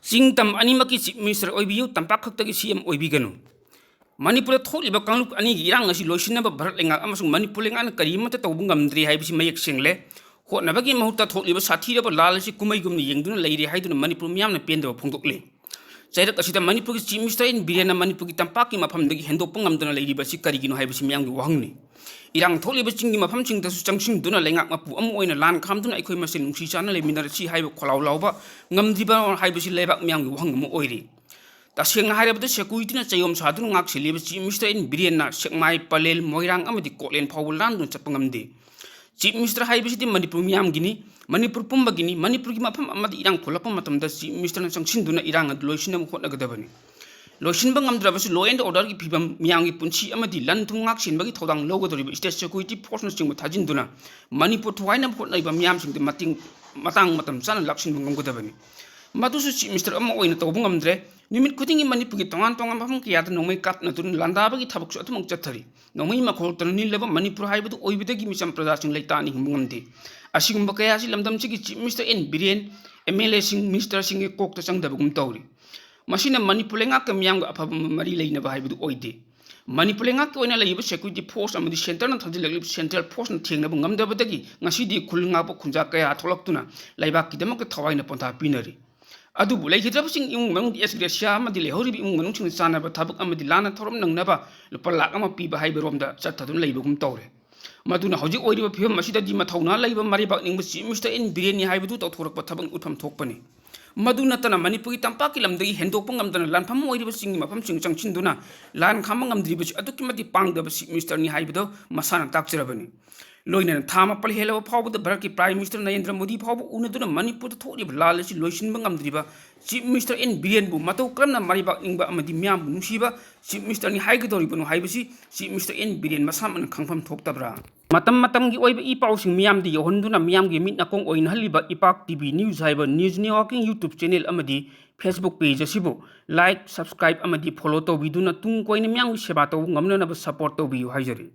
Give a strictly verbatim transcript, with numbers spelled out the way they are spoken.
ꯆꯤꯡ ꯇꯝ ꯑꯅꯤꯃꯛꯀꯤ Chief Minister ꯑꯣꯏꯕꯤꯌꯨ, ꯇꯝꯄꯥꯛ ꯈꯛꯇꯒꯤ C M ꯑꯣꯏꯕꯤꯒꯅꯨ꯫ ꯃꯅꯤꯄꯨꯔꯗ ꯊꯣꯛꯂꯤꯕ ꯀꯥꯡꯂꯨꯞ ꯑꯅꯤꯒꯤ ꯏꯔꯥꯡ ꯑꯁꯤ ꯂꯣꯏꯁꯤꯟꯅꯕ ꯚꯥꯔꯠ ꯂꯩꯉꯥꯛ ꯑꯃꯁꯨꯡ ꯃꯅꯤꯄꯨꯔ ꯂꯩꯉꯥꯛꯅ ꯀꯔꯤꯃꯠꯇ ꯇꯧꯕ ꯉꯝꯗ꯭ꯔꯤ ꯍꯥꯏꯕꯁꯤ ꯃꯌꯦꯛ ꯁꯦꯡꯂꯦ꯫ ꯍꯣꯠꯅꯕꯒꯤ ꯃꯍꯨꯠꯇ ꯊꯣꯛꯂꯤꯕ ꯁꯥꯊꯤꯔꯕ ꯂꯥꯜ ꯑꯁꯤ ꯀꯨꯝꯍꯩꯒꯨꯝꯅ ꯌꯦꯡꯗꯨꯅ ꯂꯩꯔꯤ ꯍꯥꯏꯗꯨꯅ ꯃꯅꯤꯄꯨꯔ ꯃꯤꯌꯥꯝꯅ ꯄꯦꯟꯗꯕ ꯐꯣꯡꯗꯣꯛꯂꯤ꯫ ꯆꯩꯔꯛ ꯑꯁꯤꯗ ꯃꯅꯤꯄꯨꯔꯒꯤ Chief Minister N ꯕꯤꯔꯦꯟꯅ ꯃꯅꯤꯄꯨꯔꯒꯤ ꯇꯝꯄꯥꯛꯀꯤ ꯃꯐꯝꯗꯒꯤ ꯍꯦꯟꯗꯣꯛꯄ ꯉꯝꯗꯅ ꯂꯩꯔꯤꯕ ꯑꯁꯤ ꯀꯔꯤꯒꯤꯅꯣ ꯍꯥꯏꯕꯁꯤ ꯃꯤꯌꯥꯝꯒꯤ ꯋꯥꯍꯪꯅꯤ꯫ ꯏꯔꯥꯡ ꯊꯣꯛꯂꯤꯕ ꯆꯤꯡꯒꯤ ꯃꯐꯝꯁꯤꯡꯗꯁꯨ ꯆꯪꯁꯤꯟꯗꯨꯅ ꯂꯩꯉꯥꯛ ꯃꯄꯨ ꯑꯃ ꯑꯣꯏꯅ ꯂꯥꯟ ꯈꯥꯝꯗꯨꯅ ꯑꯩꯈꯣꯏ ꯃꯁꯦꯜ ꯅꯨꯡꯁꯤ ꯆꯥꯟꯅ ꯂꯩꯃꯤꯟꯅꯔꯁꯤ ꯍꯥꯏꯕ ꯈꯣꯜꯂꯥꯎ ꯂꯥꯎꯕ ꯉꯝꯗ꯭ꯔꯤꯕ ꯍꯥꯏꯕꯁꯤ ꯂꯩꯕꯥꯛ ꯃꯤꯌꯥꯝꯒꯤ ꯋꯥꯍꯪ ꯑꯃ ꯑꯣꯏꯔꯤ꯫ ꯇꯁꯦꯡꯅ ꯍꯥꯏꯔꯕꯗ securityꯅ ꯆꯌꯣꯝ ꯁꯥꯗꯨꯅ ꯉꯥꯛ ꯁꯦꯜꯂꯤꯕ Chief Minister N ꯕꯤꯔꯦꯟꯅ ꯁꯦꯛꯃꯥꯏ, ꯄꯂꯦꯜ, ꯃꯣꯏꯔꯥꯡ ꯑꯃꯗꯤ ꯀꯣꯠꯂꯦꯟ ꯐꯥꯎꯕ ꯂꯥꯟꯗꯨꯅ ꯆꯠꯄ ꯉꯝꯗꯦ꯫ Chief Minister ꯍꯥꯏꯕꯁꯤꯗꯤ ꯃꯅꯤꯄꯨꯔ ꯃꯤꯌꯥꯝꯒꯤꯅꯤ, ꯃꯅꯤꯄꯨꯔ ꯄꯨꯝꯕꯒꯤꯅꯤ꯫ ꯃꯅꯤꯄꯨꯔꯒꯤ ꯃꯐꯝ ꯑꯃꯗ ꯏꯔꯥꯡ ꯊꯣꯛꯂꯛꯄ ꯃꯇꯝꯗ Chief Ministerꯅ ꯆꯪꯁꯤꯟꯗꯨꯅ ꯏꯔꯥꯡ ꯑꯗꯨ ꯂꯣꯏꯁꯤꯟꯅꯕ ꯍꯣꯠꯅꯒꯗꯕꯅꯤ꯫ ꯂꯣꯏꯁꯤꯟꯕ ꯉꯝꯗ꯭ꯔꯕꯁꯨ law and orderꯒꯤ ꯐꯤꯕꯝ, ꯃꯤꯌꯥꯝꯒꯤ ꯄꯨꯟꯁꯤ ꯑꯃꯗꯤ ꯂꯟ ꯊꯨꯝ ꯉꯥꯛ ꯁꯦꯟꯕꯒꯤ ꯊꯧꯗꯥꯡ ꯂꯧꯒꯗꯧꯔꯤꯕ state security forceꯅꯆꯤꯡꯕ ꯊꯥꯖꯤꯟꯗꯨꯅ ꯃꯅꯤꯄꯨꯔ ꯊꯋꯥꯏꯅꯕ ꯍꯣꯠꯅꯔꯤꯕ ꯃꯤꯌꯥꯝꯁꯤꯡꯗ ꯃꯇꯦꯡ ꯃꯇꯥꯡ ꯃꯇꯝ ꯆꯥꯅ ꯂꯥꯛꯁꯤꯟꯕ ꯉꯝꯒꯗꯕꯅꯤ꯫ ꯃꯗꯨꯁꯨ Chief Minister ꯑꯃ ꯑꯣꯏꯅ ꯇꯧꯕ ꯉꯝꯗ꯭ꯔꯦ꯫ ꯅꯨꯃꯤꯠ ꯈꯨꯗꯤꯡꯒꯤ ꯃꯅꯤꯄꯨꯔꯒꯤ ꯇꯣꯉꯥꯟ ꯇꯣꯉꯥꯟꯕ ꯃꯐꯝ ꯀꯌꯥꯗ ꯅꯣꯡꯃꯩ ꯀꯥꯞꯅꯗꯨꯅ ꯂꯥꯟꯗꯥꯕꯒꯤ ꯊꯕꯛꯁꯨ ꯑꯗꯨꯃꯛ ꯆꯠꯊꯔꯤ꯫ ꯅꯣꯡꯃꯩ ꯃꯈꯣꯜꯇꯅ ꯅꯤꯜꯂꯕ ꯃꯅꯤꯄꯨꯔ ꯍꯥꯏꯕꯗꯨ ꯑꯣꯏꯕꯗꯒꯤ ꯃꯤꯆꯝ ꯄ꯭ꯔꯖꯥꯁꯤꯡ ꯂꯩꯇꯥꯅ ꯍꯤꯡꯕ ꯉꯝꯗꯦ꯫ ꯑꯁꯤꯒꯨꯝꯕ ꯀꯌꯥ ꯑꯁꯤ ꯂꯝꯗꯝꯁꯤꯒꯤ Chief Minister N ꯕꯤꯔꯦꯟ, MLAꯁꯤꯡ, Ministerꯁꯤꯡꯒꯤ ꯀꯣꯛꯇ ꯆꯪꯗꯕꯒꯨꯝ ꯇꯧꯔꯤ꯫ ꯃꯁꯤꯅ ꯃꯅꯤꯄꯨꯔ ꯂꯩꯉꯥꯛꯀ ꯃꯤꯌꯥꯝꯒ ꯑꯐꯕ ꯃꯔꯤ ꯂꯩꯅꯕ ꯍꯥꯏꯕꯗꯨ ꯑꯣꯏꯗꯦ꯫ ꯃꯅꯤꯄꯨꯔ ꯂꯩꯉꯥꯛꯀꯤ ꯑꯣꯏꯅ ꯂꯩꯔꯤꯕ security force ꯑꯃꯗꯤ centreꯅ ꯊꯥꯖꯤꯜꯂꯛꯂꯤꯕ central forceꯅ ꯊꯦꯡꯅꯕ ꯉꯝꯗꯕꯗꯒꯤ ꯉꯁꯤꯗꯤ ꯈꯨꯜ ꯉꯥꯛꯄ ꯈꯨꯟꯖꯥ ꯀꯌꯥ ꯊꯣꯛꯂꯛꯇꯨꯅ ꯂꯩꯕꯥꯛꯀꯤꯗꯃꯛꯇ ꯊꯋꯥꯏꯅ ꯄꯣꯟꯊꯥ ꯄꯤꯅꯔꯤ꯫ ꯑꯗꯨꯕꯨ ꯂꯩꯈꯤꯗ꯭ꯔꯕꯁꯤꯡ ꯏꯃꯨꯡ ꯃꯅꯨꯡꯒꯤ ex gratia ꯑꯃꯗꯤ ꯂꯩꯍꯧꯔꯤꯕ ꯏꯃꯨꯡ ꯃꯅꯨꯡꯁꯤꯡꯅ ꯆꯥꯅꯕ ꯊꯕꯛ ꯑꯃꯗꯤ ꯂꯥꯟꯅ ꯊꯧꯔꯝ ꯅꯪꯅꯕ ꯂꯨꯄꯥ ꯂꯥꯈ ꯑꯃ ꯄꯤꯕ ꯍꯥꯏꯕꯔꯣꯝꯗ ꯆꯠꯊꯗꯨꯅ ꯂꯩꯕꯒꯨꯝ ꯇꯧꯔꯦ꯫ ꯃꯗꯨꯅ ꯍꯧꯖꯤꯛ ꯑꯣꯏꯔꯤꯕ ꯐꯤꯕꯝ ꯑꯁꯤꯗꯗꯤ ꯃꯊꯧꯅꯥ ꯂꯩꯕ ꯃꯔꯩꯕꯥꯛ ꯅꯤꯡꯕ Chief Minister N ꯕꯤꯔꯦꯟꯅꯤ ꯍꯥꯏꯕꯗꯨ ꯇꯧꯊꯣꯔꯛꯄ ꯊꯕꯛ ꯎꯠꯐꯝ ꯊꯣꯛꯄꯅꯤ꯫ ꯃꯗꯨ ꯅꯠꯇꯅ ꯃꯅꯤꯄꯨꯔꯒꯤ ꯇꯝꯄꯥꯛꯀꯤ ꯂꯝꯗꯒꯤ ꯍꯦꯟꯗꯣꯛꯄ ꯉꯝꯗꯅ ꯂꯥꯟꯐꯝ ꯑꯣꯏꯔꯤꯕ ꯆꯤꯡꯒꯤ ꯃꯐꯝꯁꯤꯡ ꯆꯪꯁꯤꯟꯗꯨꯅ ꯂꯥꯟ ꯈꯥꯝꯕ ꯉꯝꯗ꯭ꯔꯤꯕꯁꯤ ꯑꯗꯨꯛꯀꯤ ꯃꯇꯤꯛ ꯄꯥꯡꯗꯕ Chief Ministerꯅꯤ ꯍꯥꯏꯕꯗꯨ ꯃꯁꯥꯅ ꯇꯥꯛꯆꯔꯕꯅꯤ꯫ ꯂꯣꯏꯅꯅ ꯊꯥ ꯃꯥꯄꯜ ꯍꯦꯜꯂꯕ ꯐꯥꯎꯕꯗ ꯚꯥꯔꯠꯀꯤ Prime Minister ꯅꯔꯦꯟꯗ꯭ꯔ ꯃꯣꯗꯤ ꯐꯥꯎꯕ ꯎꯅꯗꯨꯅ ꯃꯅꯤꯄꯨꯔꯗ ꯊꯣꯛꯂꯤꯕ ꯂꯥꯜ ꯑꯁꯤ ꯂꯣꯏꯁꯤꯟꯕ ꯉꯝꯗ꯭ꯔꯤꯕ Chief Minister N ꯕꯤꯔꯦꯟꯕꯨ ꯃꯇꯧ ꯀꯔꯝꯅ ꯃꯔꯩꯕꯥꯛ ꯅꯤꯡꯕ ꯑꯃꯗꯤ ꯃꯤꯌꯥꯝꯕꯨ ꯅꯨꯡꯁꯤꯕ Chief Ministerꯅꯤ ꯍꯥꯏꯒꯗꯧꯔꯤꯕꯅꯣ ꯍꯥꯏꯕꯁꯤ Chief Minister N ꯕꯤꯔꯦꯟ ꯃꯁꯥꯃꯛꯅ ꯈꯪꯐꯝ ꯊꯣꯛꯇꯕ꯭ꯔꯥ? ꯃꯇꯝ ꯃꯇꯝꯒꯤ ꯑꯣꯏꯕ ꯏ ꯄꯥꯎꯁꯤꯡ ꯃꯤꯌꯥꯝꯗ ꯌꯧꯍꯟꯗꯨꯅ ꯃꯤꯌꯥꯝꯒꯤ ꯃꯤꯠ ꯅꯥꯀꯣꯡ ꯑꯣꯏꯅꯍꯜꯂꯤꯕ ꯏꯄꯥꯛ T V News ꯍꯥꯏꯕ news networking YouTube channel ꯑꯃꯗꯤ Facebook page ꯑꯁꯤꯕꯨ like, subscribe ꯑꯃꯗꯤ follow ꯇꯧꯕꯤꯗꯨꯅ ꯇꯨꯡ ꯀꯣꯏꯅ ꯃꯤꯌꯥꯝꯒꯤ ꯁꯦꯕꯥ ꯇꯧꯕ ꯉꯝꯅꯅꯕ support ꯇꯧꯕꯤꯌꯨ ꯍꯥꯏꯖꯔꯤ꯫